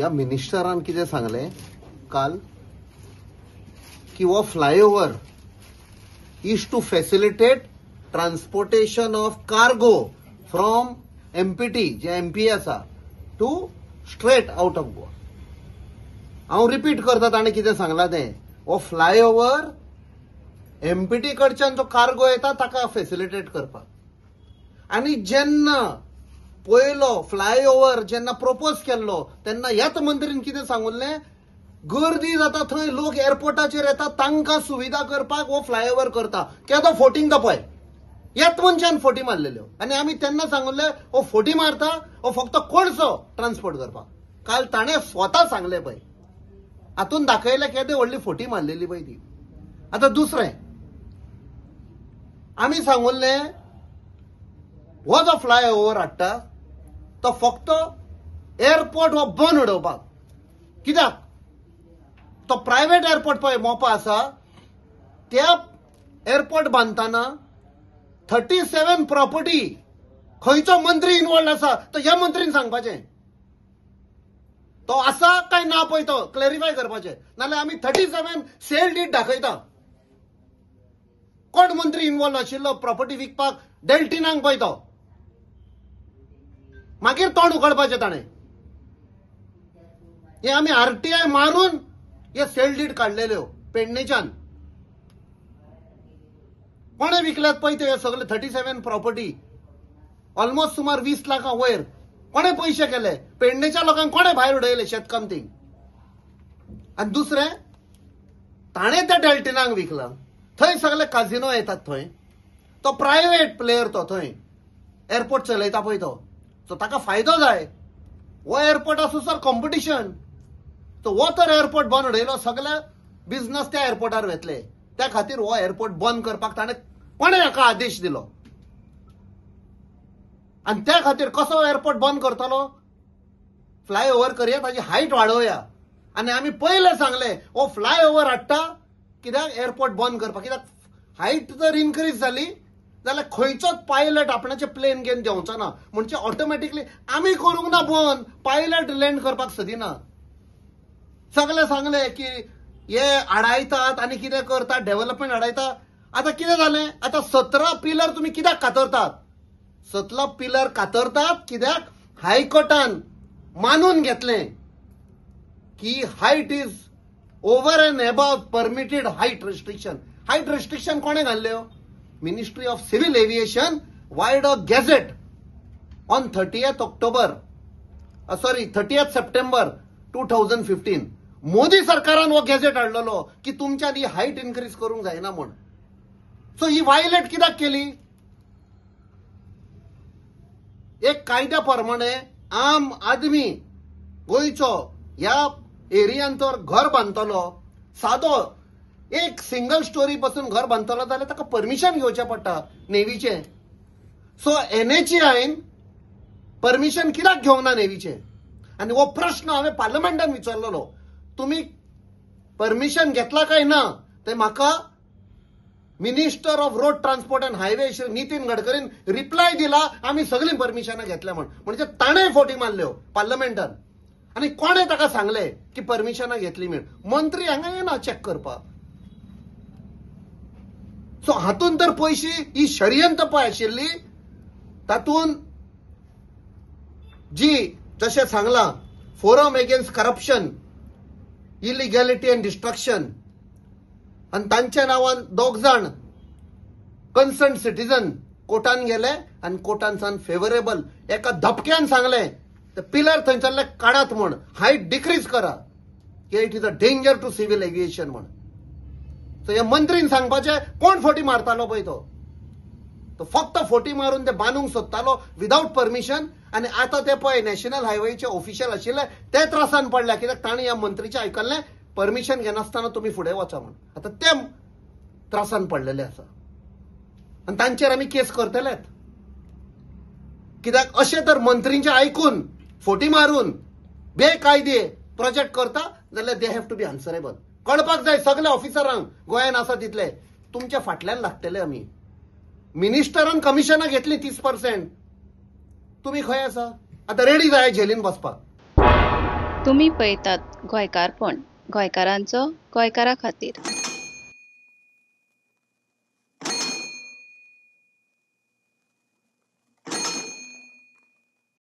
ह्या मिनिस्टरान कितें सांगलें काल की हो flyover is to facilitate transportation of cargo from MPT J MP आसा to straight out of Goa. हांव रिपीट करता ताणें कितें सांगलां तें. हो फ्लायओवर एमपीटी कडच्यान जो कार्गो येता ताका फेसिलिटेट करपाक. आनी जेन्ना पयलो फ्लायओवर जेन्ना प्रपोज केल्लो तेन्ना ह्याच मंत्रीन कितें सांगुल्लें, गर्दी जाता थंय, लोक एअरपोर्टाचेर येता, तांकां सुविधा करपाक हो फ्लायओवर करता. केदो फोटींग तो पळय, ह्याच मनशान फोटी मारलेल्यो. आनी आमी तेन्ना सांगुल्लें हो फोटी मारता, हो फक्त कोळसो ट्रान्सपोर्ट करपाक. काल ताणें स्वता सांगलें पळय, हातून दाखयलें केदे व्हडली फोटी मारलेली पळय ती. आतां दुसरें आमी सांगुल्लें हो जो फ्लायओवर हाडटा तो फक्त एअरपोर्ट हो बंद उडोवपाक. कित्याक तो प्रायवेट एअरपोर्ट पळय मोपा आसा, त्या एअरपोर्ट बांदतना 37 प्रॉपर्टी खंयचो मंत्री इन्वॉल्व आसा तो ह्या मंत्रीन सांगपाचें, तो आसा काय ना पळय तो क्लॅरिफाय करपाचें. नाल्यार आमी 37 सेल डीड दाखयता. कोण मंत्री इन्वॉल्व आशिल्लो प्रॉपर्टी विकपाक डेल्टिनांक पळय तो, मागीर तोंड उगडपाचें ताणें. हे आमी आरटीआय मारून हे सेल डीड काडलेल्यो पेडणेच्यान. कोणें विकल्यात पळय ते सगळे 37 प्रॉपर्टी ऑलमोस्ट सुमार 20 लाखां वयर. कोणें पयशे केले पेडणेच्या लोकांक, कोणें भायर उडयले शेतकामतींक. आनी दुसरें ताणें त्या डेल्टिनांक विकलां, थंय सगळे काजिनो येतात थंय, तो प्रायवेट प्लेयर तो थंय एअरपोर्ट चलयता पळय तो, सो ताका फायदो जाय. हो एअरपोर्ट आसूं सर कॉम्पिटिशन, सो हो तर एअरपोर्ट बंद उडयलो, सगळे बिजनस त्या एअरपोर्टार वेतले. त्या खातीर हो एअरपोर्ट बंद करपाक ताणें कोणें हाका आदेश दिलो. आनी त्या खातीर कसो एअरपोर्ट बंद करतलो, फ्लायओवर करया, ताजी हायट वाडोवया. आनी आमी पयलें सांगलें हो फ्लायओवर हाडटा कित्याक एअरपोर्ट बंद करपाक. कित्याक हायट जर इनक्रीज जाली जाल्यार खंयचोच पायलट आपणाचे प्लेन घेवन देंवचो ना, म्हणजे ऑटोमॅटिकली आमी करूंक ना बंद, पायलट लँड करपाक सदिना. सगळे सांगले की हे आडायतात आनी कितें करतात, डेव्हलपमेंट आडायता. आतां कितें जालें, आतां 17 पिलर तुमी कित्याक कातरतात? 17 पिलर कातरतात कित्याक हायकोर्टान मानून घेतलें की height is over and above permitted height restriction. Height restriction कोणें घाल्ल्यो? Ministry of civil aviation vide a gazette on 30 September 2015. Modi सरकारान हो गॅझेट हाडलेलो की तुमच्यान ही हायट इनक्रीज करूंक जायना म्हूण. सो ही वायलेट कित्याक केली? एक कायद्या प्रमाणे आम आदमी गोंयचो ह्या एरियान तर घर बांदतलो, सादो एक सिंगल स्टोरी पासून घर बांदतलो जाल्यार ताका परमिशन घेवचें पडटा नेवीचें. सो एनएचएआयन परमिशन कित्याक घेवंक ना नेवीचें? आनी हो प्रश्न हांवें पार्लमेंटान विचारलेलो, तुमी परमिशन घेतला काय ना तें म्हाका minister of road transport and highway Shri Nitin गडकरीन reply दिला, आमी सगळीं परमिशनां घेतल्या म्हण. म्हणजे ताणें फोटी मारल्यो पार्लमेंटान. आनी कोणें ताका सांगलें की परमिशनां घेतली म्हण? मंत्री हांगा येना चॅक करपाक. सो हातून तर पयशी ही षडयंत्र पळय आशिल्ली, तातूंत जी जशें सांगलां forum against corruption, illegality and destruction, आनी तांच्या नांवान 2 जाण कन्सर्न सिटीजन कोर्टान गेले आनी कोर्टान सान फेवरेबल एका धपक्यान सांगलें ते पिलर थंयसरले काडात म्हण, हायट डिक्रीज करा, की it is a danger to civil aviation म्हण. सो ह्या मंत्रीन सांगपाचें कोण फोटी मारतालो पळय तो, तो फक्त फोटी मारून ते बांदूंक सोदतालो विदावट परमिशन. आनी आतां ते पळय नॅशनल हायवेचे ऑफिशियल आशिल्ले ते त्रासान पडल्या, कित्याक तांणी ह्या मंत्रीचें आयकल्लें परमिशन घेनासतना तुमी फुडें वचा म्हण. आतां ते त्रासान पडलेले आसा आनी तांचेर आमी केस करतलेच. कित्याक अशें तर मंत्रींचें आयकून फोटी मारून बेकायदे प्रोजेक्ट करता जाल्यार they have to be answerable. कळपाक जाय सगल्या ऑफिसरांक गोंयान आसा तितले, तुमच्या फाटल्यान लागतले आमी. मिनिस्टरान कमिशनां घेतली 30%, तुमी खंय आसा? आतां रेडी जाय झेलीन बसपाक. तुमी पळयतात गोंयकारपण, गोंयकारांचो, गोंयकारा खातीर.